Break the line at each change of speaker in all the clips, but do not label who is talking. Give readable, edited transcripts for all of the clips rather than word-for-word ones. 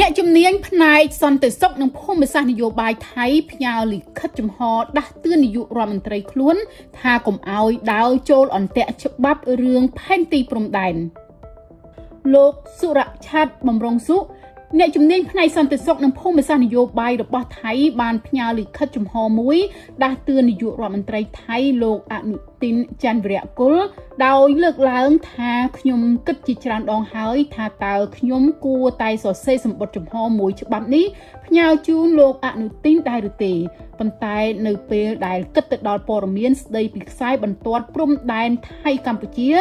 អ្នកជំនាញផ្នែកសន្តិសុខនិងភូមិសាស្ត្រនយោបាយថៃផ្ញើលិខិតចំហដាស់តឿននាយករដ្ឋមន្ត្រីខ្លួន ថាកុំឲ្យដើរចូលអន្ទាក់ច្បាប់រឿងផែនទីព្រំដែនលោកសុរឆាតបំរុងសុអ្នកជំនាញផ្នែកសន្តិសុខនិងភូមិសាស្ត្រនយោបាយរបស់ថៃបានផ្ញើលិខិតចំហមួយដាស់តឿននាយករដ្ឋមន្ត្រីថៃលោកអនុទិនច័ន្ទវរៈគុលដោយលើកឡើងថាខ្ញុំគិតជាច្រើនដងហើយថាតើខ្ញុំគួរតែសរសេរសម្បត្តិចំហមួយច្បាប់នេះផ្ញើជូនលោកអនុទិនដែរឬទេប៉ុន្តែនៅពេលដែលគិតទៅដល់ព័ត៌មានស្ដីពីខ្សែបន្ទាត់ព្រំដែនថៃកម្ពុជា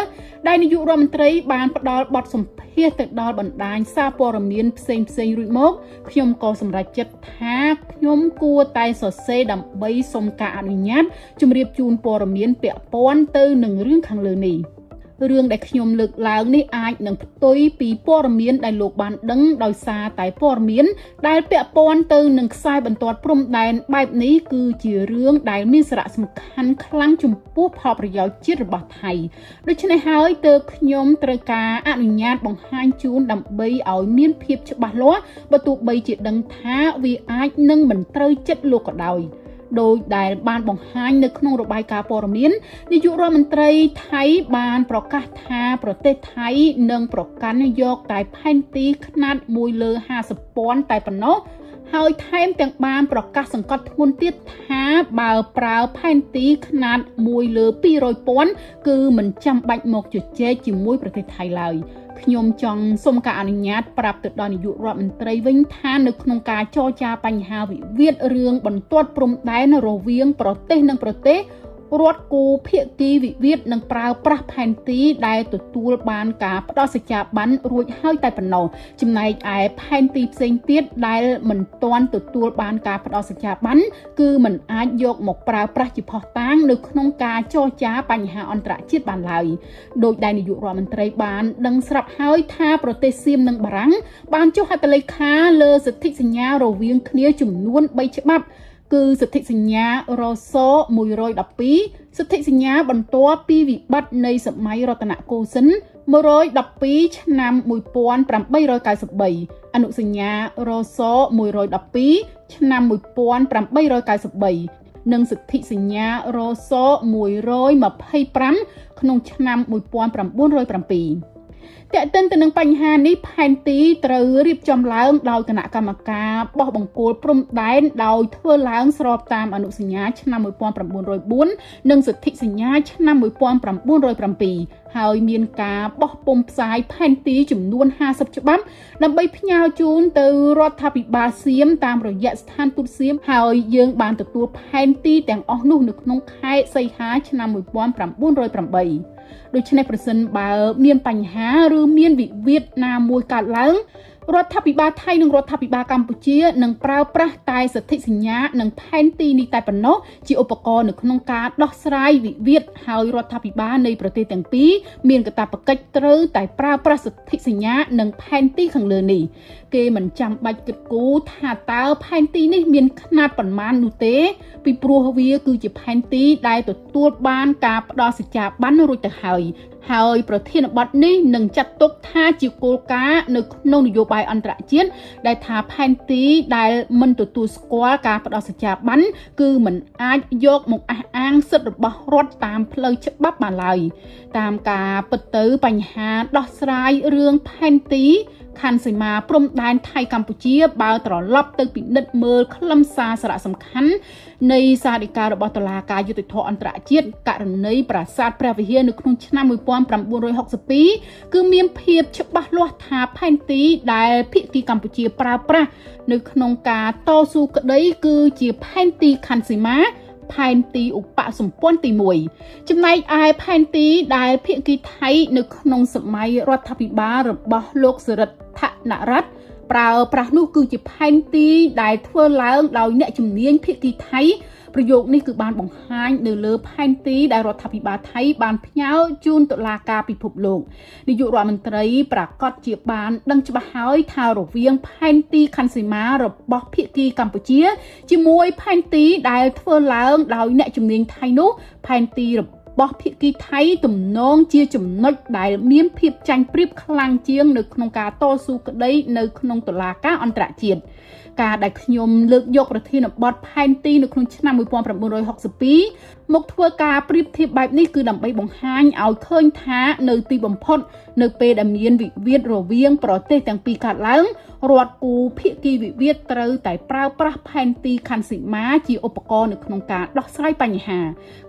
ដែលនាយករដ្ឋមន្ត្រីបានផ្ដល់បទសម្ភាសន៍ទៅដល់បណ្ដាញសារព័ត៌មានផ្សេងផ្សេងរួចមកខ្ញុំក៏សម្រេចចិត្តថាខ្ញុំគួរតែសរសេរដើម្បីសុំការអនុញ្ញាតជម្រាបជូនព័ត៌មានពាក់ព័ន្ធទៅនឹងរឿងខាងលើនេះរឿងដែលខ្ញុំលើកឡើងនេះអាចនឹងផ្ទុយពីព័ត៌មានដែលលោកបានដឹងដោយសារតែព័ត៌មានដែលពាក់ព័ន្ធទៅនឹងខ្សែបន្ទាត់ព្រំដែនបែបនេះគឺជារឿងដែលមានសារៈសំខាន់ខ្លាំងចំពោះផលប្រយោជន៍ជាតិរបស់ថៃដូច្នេះហើយទើបខ្ញុំត្រូវការអនុញ្ញាតបង្ហាញជូនដើម្បីឲ្យមានភាពច្បាស់លាស់បើទោះបីជាដឹងថាវាអាចនឹងមិនត្រូវចិត្តលោកក៏ដោយដោយដែលបានបង្ហាញនៅក្នុងរបាយការណ៍ព័ត៌មាននាយករដ្ឋមន្ត្រីថៃបានប្រកាសថាប្រទេសថៃនឹងប្រកាន់យកតែផែនទីខ្នាត1លើ50ពាន់តែប៉ុណ្ណោះហើយថែមទាំងបានប្រកាសសង្កត់ធ្ងន់ទៀតថាបើប្រើផែនទីខ្នាត1លើ200ពាន់គឺមិនចាំបាច់មកជជែកជាមួយប្រទេសថៃឡើយខ្ញុំចង់សូមការអនុញ្ញាតប្រាប់ទៅដល់នាយករដ្ឋមន្ត្រីវិញថានៅក្នុងការចរចាបញ្ហាវិវាទរឿងបន្ទាត់ព្រំដែនរវាងប្រទេសនិងប្រទេសរដ្ឋគូភាគីវិវាទនឹងប្រើប្រាស់ផែនទីដែលទទួលបានការផ្ដល់សច្ចាប័នរួចហើយតែប៉ុណ្ណោះចំណែកឯផែនទីផ្សេងទៀតដែលមិនទាន់ទទួលបានការផ្ដល់សច្ចាប័នគឺមិនអាចយកមកប្រើប្រាស់ជាភស្តុតាងនៅក្នុងការចរចាបញ្ហាអន្តរជាតិបានឡើយដោយដែលនាយករដ្ឋមន្ត្រីបានដឹងស្រាប់ហើយថាប្រទេសសៀមនិងបារាំងបានចុះហត្ថលេខាលើសន្ធិសញ្ញារវាងគ្នាចំនួន3ច្បាប់គឺសន្ធិសញ្ញារស112សន្ធិសញ្ញាបន្ទាប់ពីវិបត្តិនៃសម័យរតនគោសិន្ទ112ឆ្នាំ1893អនុសញ្ញារស112ឆ្នាំ1893និងសន្ធិសញ្ញារស125ក្នុងឆ្នាំ1907ទាក់ទិនទៅនឹងបញ្ហានេះផែនទីត្រូវរៀបចំឡើងដោយគណៈកម្មការបោះបង្គោលព្រំដែនដោយធ្វើឡើងស្របតាមអនុសញ្ញាឆ្នាំ1904និងសន្ធិសញ្ញាឆ្នាំ1907ហើយមានការបោះពុម្ពផ្សាយផែនទីចំនួន50ច្បាប់ដើម្បីផ្ញើជូនទៅរដ្ឋាភិបាលសៀមតាមរយៈស្ថានទូតសៀមហើយយើងបានទទួលផែនទីទាំងអស់នោះនៅក្នុងខែសីហាឆ្នាំ1908ដូច្នេះប្រសិនបើមានបញ្ហាឬមានវិវាទណាមួយកើតឡើងរដ្ឋាភិបាលថៃនិងរដ្ឋាភិបាលកម្ពុជានឹងប្រើប្រាស់តែសន្ធិសញ្ញានិងផែនទីនេះតែប៉ុណ្ណោះជាឧបករណ៍នៅក្នុងការដោះស្រាយវិវាទហើយរដ្ឋាភិបាលនៃប្រទេសទាំងពីរមានកាតព្វកិច្ចត្រូវតែប្រើប្រាស់សន្ធិសញ្ញានិងផែនទីខាងលើនេះគេមិនចាំបាច់គិតគូរថាតើផែនទីនេះមានខ្នាតប៉ុន្មាននោះទេពីព្រោះវាគឺជាផែនទីដែលទទួលបានការផ្ដល់សច្ចាប័នរួចទៅហើយហើយប្រធានបទនេះនឹងចាត់ទុកថាជាគោលការណ៍នៅក្នុងនយោបាយអន្តរជាតិដែលថាផែនទីដែលមិនទទួលស្គាល់ការផ្ដល់សច្ចាប័នគឺមិនអាចយកមកអះអាងសិទ្ធិរបស់រដ្ឋតាមផ្លូវច្បាប់បានឡើយតាមការពិតទៅបញ្ហាដោះស្រាយរឿងផែនទីខណ្ឌសីមាព្រំដែនថៃកម្ពុជាបើត្រឡប់ទៅពិនិត្យមើលខ្លឹមសារសារៈសំខាន់នៃសាលដីការបស់តុលាការយុត្តិធម៌អន្តរជាតិករណីប្រាសាទព្រះវិហារនៅក្នុងឆ្នាំ1962គឺមានភាពច្បាស់លាស់ថាផែនទីដែលភាគីកម្ពុជាប្រើប្រាស់នៅក្នុងការតស៊ូក្តីគឺជាផែនទីខណ្ឌសីមាផែនទីឧបសម្ព័ន្ធទី1ចំណែកឯផែនទីដែលភាគីថៃនៅក្នុងសម័យរដ្ឋាភិបាលរបស់លោកសិរិទ្ធនរដ្ឋប្រើប្រាស់នោះគឺជាផែនទីដែលធ្វើឡើងដោយអ្នកជំនាញភាគីថៃប្រយោគនេះគឺបានបង្ហាញនៅលើផែនទីដែលរដ្ឋាភិបាលថៃបានផ្ញើជូនតុលាការពិភពលោកនាយករដ្ឋមន្ត្រីប្រាកដជាបានដឹងច្បាស់ហើយថារវាងផែនទីខណ្ឌសីមារបស់ភាគីកម្ពុជាជាមួយផែនទីដែលធ្វើឡើងដោយអ្នកជំនាញថៃនោះផែនទីរ របស់ភាគីថៃទំនងជាចំណុចដែលមានភាពចាញ់ប្រៀបខ្លាំងជាងនៅក្នុងការតស៊ូក្តីនៅក្នុងតុលាការអន្តរជាតិការដែលខ្ញុំលើកយកប្រធានបទផែនទីនៅក្នុងឆ្នាំ1962មកធ្វើការប្រៀបធៀបបែបនេះគឺដើម្បីបង្ហាញឲ្យឃើញថានៅទីបំផុតនៅពេលដែលមានវិវាទរវាងប្រទេសទាំងពីរកើតឡើងរដ្ឋគូភាគីវិវាទត្រូវតែប្រើប្រាស់ផែនទីខណ្ឌសីមាជាឧបករណ៍នៅក្នុងការដោះស្រាយបញ្ហា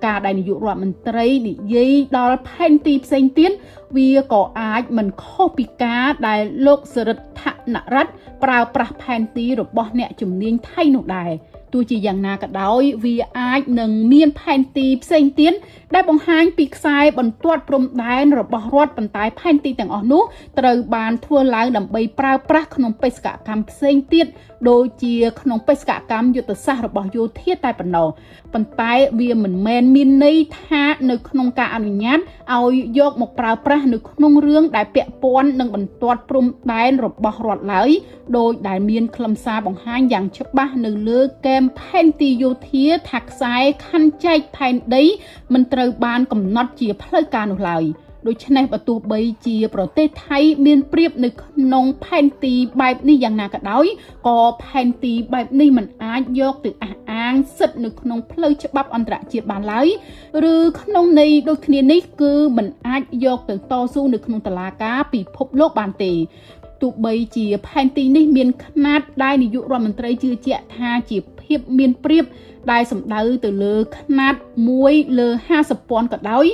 ការដែលនាយករដ្ឋមន្ត្រីនិយាយដល់ផែនទីផ្សេងទៀតវាក៏អាចមិនខុសពីការដែលលោកសរិទ្ធនរដ្ឋប្រើប្រាស់ផែនទីរបស់អ្នកជំនាញថៃនោះដែរទោះជាយ៉ាងណាក៏ដោយវាអាចនឹងមានផែនទីផ្សេងទៀតដែលបង្ហាញពីខ្សែបន្ទាត់ព្រំដែនរបស់រដ្ឋប៉ុន្តែផែនទីទាំងអស់នោះត្រូវបានធ្វើឡើងដើម្បីប្រើប្រាស់ក្នុងបេសកកម្មផ្សេងទៀតដូចជាក្នុងបេសកកម្មយុទ្ធសាស្ត្ររបស់យោធាតែប៉ុណ្ណោះប៉ុន្តែវាមិនមែនមានន័យថានៅក្នុងការអនុញ្ញាតឲ្យយកមកប្រើប្រាស់នៅក្នុងរឿងដែលពាក់ព័ន្ធនឹងបន្ទាត់ព្រំដែនរបស់រដ្ឋឡើយដោយដែលមានខ្លឹមសារបង្ហាញយ៉ាងច្បាស់នៅលើគែមផែនទីយោធាថាខ្សែខណ្ឌចែកផែនដីមិនត្រូវបានកំណត់ជាផ្លូវការនោះឡើយដូច្នេះបើទោះបីជាប្រទេសថៃមានប្រៀបនៅក្នុងផែនទីបែបនេះយ៉ាងណាក៏ដោយក៏ផែនទីបែបនេះមិនអាចយកទៅអះអាងសិទ្ធិនៅក្នុងផ្លូវច្បាប់អន្តរជាតិបានឡើយឬក្នុងន័យដូចគ្នានេះគឺមិនអាចយកទៅតស៊ូនៅក្នុងតុលាការពិភពលោកបានទេទោះបីជាផែនទីនេះមានຂ្នាតដែលនាយករដ្ឋមន្ត្រីជឿជាក់ថាជាភាពមានប្រៀបដែលសំដៅទៅលើຂ្នាត1លើ50,000ក៏ដោយ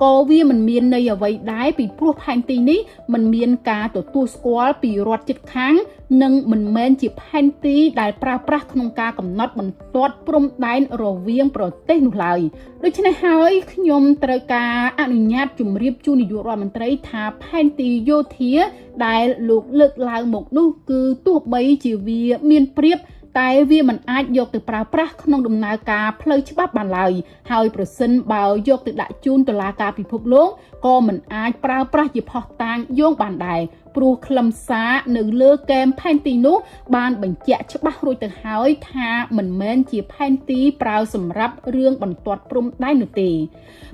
ក៏វាមិនមានន័យអ្វីដែរពីព្រោះផែនទីនេះមិនមានការទទួលស្គាល់ពីរដ្ឋជិតខាងនិងមិនមែនជាផែនទីដែលប្រើប្រាស់ក្នុងការកំណត់បន្ទាត់ព្រំដែនរវាងប្រទេសនោះឡើយដូច្នេះហើយខ្ញុំត្រូវការអនុញ្ញាតជម្រាបជូននាយករដ្ឋមន្ត្រីថាផែនទីយោធាដែលលោកលើកឡើងមកនោះគឺទោះបីជាវាមានប្រៀបតែវាមិនអាចយកទៅប្រើប្រាស់ក្នុងដំណើរការផ្លូវច្បាប់បានឡើយហើយប្រសិនបើយកទៅដាក់ជូនតុលាការពិភពលោកក៏មិនអាចប្រើប្រាស់ជាភស្តុតាងយោងបានដែរព្រោះខ្លឹមសារនៅលើគែមផែនទីនោះបានបញ្ជាក់ច្បាស់រួចទៅហើយថាមិនមែនជាផែនទីប្រើសម្រាប់រឿងបន្ទាត់ព្រំដែននោះទេ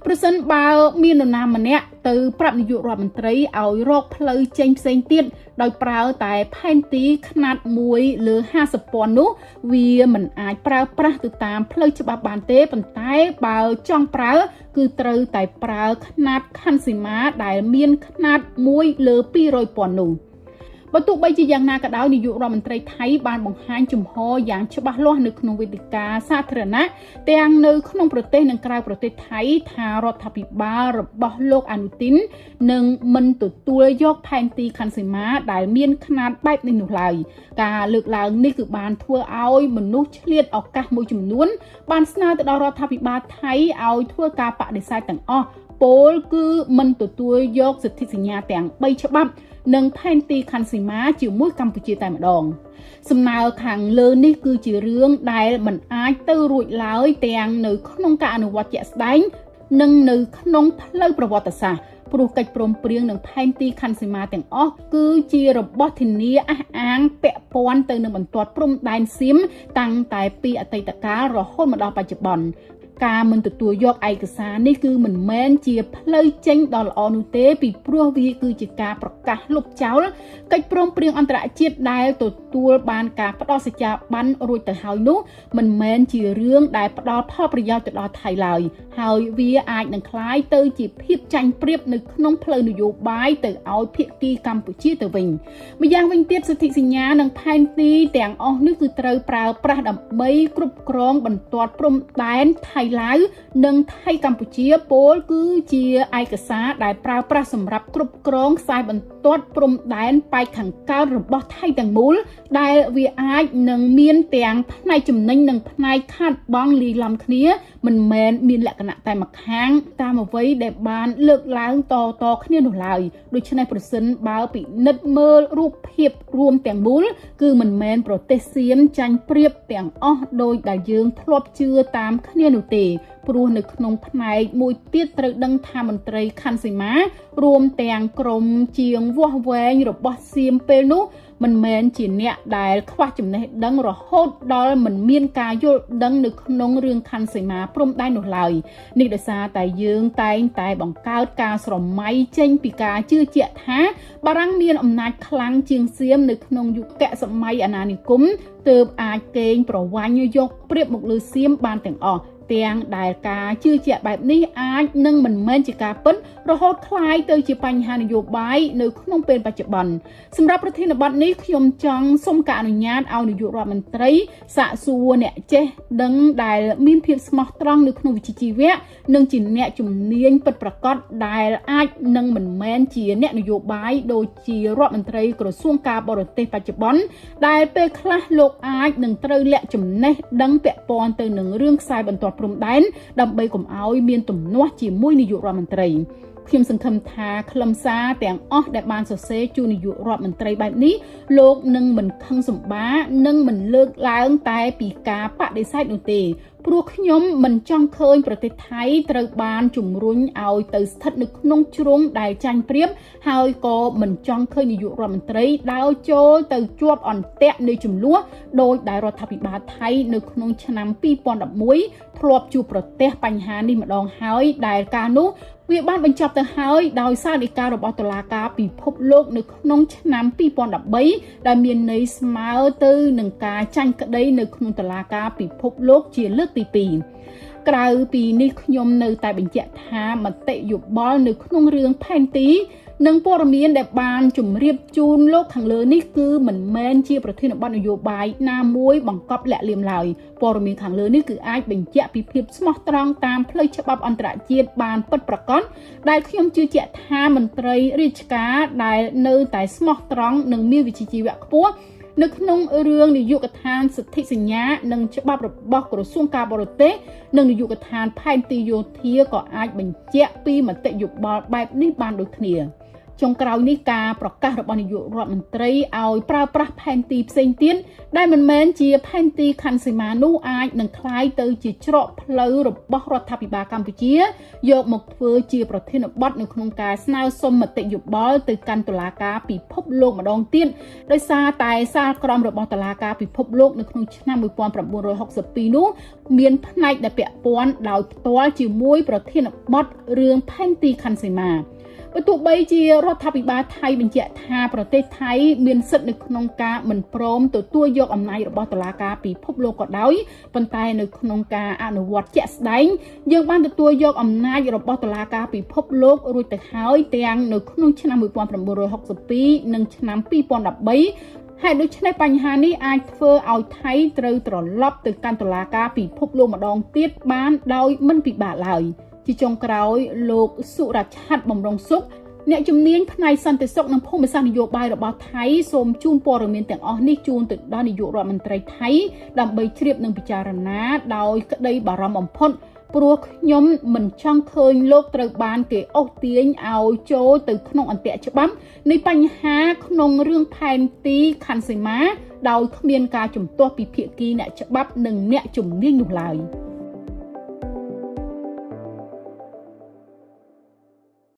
ប្រសិនបើមាននរណាម្នាក់ទៅប្រាប់នាយករដ្ឋមន្ត្រីឲ្យរកផ្លូវចេញផ្សេងទៀតដោយប្រើតែផែនទីຂ្នាត1លើ50,000នោះវាមិនអាចប្រើប្រាស់ទៅតាមផ្លូវច្បាប់បានទេប៉ុន្តែបើចង់ប្រើគឺត្រូវតែប្រើຂ្នាតខណ្ឌសីមាដែលមានຂ្នាត1លើ200,000នោះបើទោះបីជាយ៉ាងណាក៏ដោយនាយករដ្ឋមន្ត្រីថៃបានបង្ហាញជំហរយ៉ាងច្បាស់លាស់នៅក្នុងវេទិកាសាធារណៈទាំងនៅក្នុងប្រទេសនិងក្រៅប្រទេសថៃថារដ្ឋាភិបាលរបស់លោកអនុទិននឹងមិនទទួលយកផែនទីខណ្ឌសីមាដែលមានຂ្នាតបែបនេះនោះឡើយការលើកឡើងនេះគឺបានធ្វើឲ្យមនុស្សឆ្លៀតឱកាសមួយចំនួនបានស្នើទៅដល់រដ្ឋាភិបាលថៃឲ្យធ្វើការបដិសេធទាំងអស់ពោលគឺមិនទទួលយកសិទ្ធិសញ្ញាទាំង3ច្បាប់និងផែនទីខណ្ឌសីមាជាមួយកម្ពុជាតែម្ដងសំណើខាងលើនេះគឺជារឿងដែលមិនអាចទៅរួចឡើយទាំងនៅក្នុងការអនុវត្តជាក់ស្ដែងនិងនៅក្នុងផ្លូវប្រវត្តិសាស្ត្រព្រោះកិច្ចព្រមព្រៀងនិងផែនទីខណ្ឌសីមាទាំងអស់គឺជារបស់ធានាអះអាងពាក់ព័ន្ធទៅនឹងបន្ទាត់ព្រំដែនសៀមតាំងតែពីអតីតកាលរហូតមកដល់បច្ចុប្បន្នការមិនទទួលយកឯកសារនេះគឺមិនមែនជាផ្លូវចេញដ៏ល្អនោះទេពីព្រោះវាគឺជាការប្រកាសលុបចោលកិច្ចព្រមព្រៀងអន្តរជាតិដែលទទួលបានការផ្ដល់សច្ចាប័នរួចទៅហើយនោះមិនមែនជារឿងដែលផ្ដល់ផលប្រយោជន៍ទៅដល់ថៃឡើយហើយវាអាចនឹងក្លាយទៅជាភាពចាញ់ប្រៀបនៅក្នុងផ្លូវនយោបាយទៅឲ្យភាគីកម្ពុជាទៅវិញម្យ៉ាងវិញទៀតសិទ្ធិសញ្ញានិងផែនទីទាំងអស់នេះគឺត្រូវប្រើប្រាស់ដើម្បីគ្រប់គ្រងបន្ទាត់ព្រំដែនថៃឡាវនិងថៃកម្ពុជាពោលគឺជាឯកសារដែលប្រើប្រាស់សម្រាប់គ្រប់គ្រងខ្សែបន្ទាត់ព្រំដែនប៉ែកខាងកើតរបស់ថៃទាំងមូលដែលវាអាចនឹងមានទាំងផ្នែកចំណេញនិងផ្នែកខាតបង់លាយឡំគ្នាមិនមែនមានលក្ខណៈតែម្ខាងតាមអ្វីដែលបានលើកឡើងតៗគ្នានោះឡើយដូច្នេះប្រសិនបើពិនិត្យមើលរូបភាពរួមទាំងមូលគឺមិនមែនប្រទេសសៀមចាញ់ប្រៀបទាំងអស់ដោយដែលយើងធ្លាប់ជឿតាមគ្នានោះទេព្រោះនៅក្នុងផ្នែកមួយទៀតត្រូវដឹងថាមន្ត្រីខណ្ឌសីមារួមទាំងក្រុមជាងវាស់វែងរបស់សៀមពេលនោះ មិនមែនជាអ្នកដែលខ្វះចំណេះដឹងរហូតដល់មិនមានការយល់ដឹងនៅក្នុងរឿងខណ្ឌសីមាព្រំដែននោះឡើយនេះដោយសារតែយើងតែងតែបង្កើតការស្រមៃចេញពីការជឿជាក់ថាបារាំងមានអំណាចខ្លាំងជាងសៀមនៅក្នុងយុគសម័យអាណានិគមទើបអាចកេងប្រវ័ញ្ចយកប្រៀបមកលើសៀមបានទាំងអស់ទាំងដែលការជឿជាក់បែបនេះអាចនឹងមិនមែនជាការពិតរហូតក្លាយទៅជាបញ្ហានយោបាយនៅក្នុងពេលបច្ចុប្បន្នសម្រាប់ប្រធានបទនេះខ្ញុំចង់សូមការអនុញ្ញាតឲ្យនាយករដ្ឋមន្ត្រីសាកសួរអ្នកចេះដឹងដែលមានភាពស្មោះត្រង់នៅក្នុងវិជ្ជាជីវៈនិងជាអ្នកជំនាញពិតប្រាកដដែលអាចនឹងមិនមែនជាអ្នកនយោបាយដូចជារដ្ឋមន្ត្រីក្រសួងការបរទេសបច្ចុប្បន្នដែលពេលខ្លះលោកអាចនឹងត្រូវលាក់ចំណេះដឹងពាក់ព័ន្ធទៅនឹងរឿងខ្សែបន្ទាត់ព្រំដែនដើម្បីកុំឲ្យមានទំនាស់ជាមួយនាយករដ្ឋមន្ត្រីខ្ញុំសង្ឃឹមថាខ្លឹមសារទាំងអស់ដែលបានសរសេរជូននាយករដ្ឋមន្ត្រីបែបនេះលោកនឹងមិនខឹងសម្បានិងមិនលើកឡើងតែពីការបដិសេធនោះទេព្រោះខ្ញុំមិនចង់ឃើញប្រទេសថៃត្រូវបានជំរុញឲ្យទៅស្ថិតនៅក្នុងជ្រុងដែលចាញ់ប្រៀបហើយក៏មិនចង់ឃើញនាយករដ្ឋមន្ត្រីដើរចូលទៅជាប់អន្ទាក់នៃចំនួនដោយដែលរដ្ឋាភិបាលថៃនៅក្នុងឆ្នាំ2011ធ្លាប់ជួបប្រទះបញ្ហានេះម្ដងហើយដែលកាលនោះវាបានបញ្ចប់ទៅហើយដោយសារដីការបស់តុលាការពិភពលោកនៅក្នុងឆ្នាំ2013ដែលមានន័យស្មើទៅនឹងការចាញ់ក្តីនៅក្នុងតុលាការពិភពលោកជាលើកទី2ក្រៅពីនេះខ្ញុំនៅតែបញ្ជាក់ថាមតិយោបល់នៅក្នុងរឿងផែនទីនិងព័ត៌មានដែលបានជម្រាបជូនលោកខាងលើនេះគឺមិនមែនជាប្រធានបទនយោបាយណាមួយបង្កប់លាក់លៀមឡើយព័ត៌មានខាងលើនេះគឺអាចបញ្ជាក់ពីភាពស្មោះត្រង់តាមផ្លូវច្បាប់អន្តរជាតិបានពិតប្រាកដដែលខ្ញុំជឿជាក់ថាមន្ត្រីរាជការដែលនៅតែស្មោះត្រង់និងមានវិជ្ជាជីវៈខ្ពស់នៅក្នុងរឿងនាយកដ្ឋានសិទ្ធិសញ្ញានិងច្បាប់របស់ក្រសួងការបរទេសនិងនាយកដ្ឋានផែនទីយោធាក៏អាចបញ្ជាក់ពីមតិយោបល់បែបនេះបានដូចគ្នាចុងក្រោយនេះការប្រកាសរបស់នាយករដ្ឋមន្ត្រីឲ្យប្រើប្រាស់ផែនទីផ្សេងទៀតដែលមិនមែនជាផែនទីខណ្ឌសីមានោះអាចនឹងក្លាយទៅជាច្រកផ្លូវរបស់រដ្ឋាភិបាលកម្ពុជាយកមកធ្វើជាប្រធានបទនៅក្នុងការស្នើសុំមតិយោបល់ទៅកាន់តុលាការពិភពលោកម្ដងទៀតដោយសារតែសាលក្រមរបស់តុលាការពិភពលោកនៅក្នុងឆ្នាំ1962នោះមានផ្នែកដែលពាក់ព័ន្ធដោយផ្ទាល់ជាមួយប្រធានបទរឿងផែនទីខណ្ឌសីមាបើទោះបីជារដ្ឋាភិបាលថៃបញ្ជាក់ថាប្រទេសថៃមានសិទ្ធិនៅក្នុងការមិនព្រមទទួលយកអំណាចរបស់តុលាការពិភពលោកក៏ដោយប៉ុន្តែនៅក្នុងការអនុវត្តជាក់ស្ដែងយើងបានទទួលយកអំណាចរបស់តុលាការពិភពលោករួចទៅហើយទាំងនៅក្នុងឆ្នាំ1962និងឆ្នាំ2013ហើយដូច្នេះបញ្ហានេះអាចធ្វើឲ្យថៃត្រូវត្រឡប់ទៅកាន់តុលាការពិភពលោកម្ដងទៀតបានដោយមិនពិបាកឡើយជាចុងក្រោយលោកសុរឆាត់បំរុងសុខអ្នកជំនាញផ្នែកសន្តិសុខនិងភូមិសាស្ត្រនយោបាយរបស់ថៃសូមជូនព័ត៌មានទាំងអស់នេះជូនទៅដល់នាយករដ្ឋមន្ត្រីថៃដើម្បីជ្រាបនិងពិចារណាដោយក្តីបារម្ភបំផុតព្រោះខ្ញុំមិនចង់ឃើញលោកត្រូវបានគេអូសទាញឲ្យចូលទៅក្នុងអន្ទាក់ច្បាប់នៃបញ្ហាក្នុងរឿងផែនទីខណ្ឌសីមាដោយគ្មានការជំទាស់ពីភាគីអ្នកច្បាប់និងអ្នកជំនាញនោះឡើយ។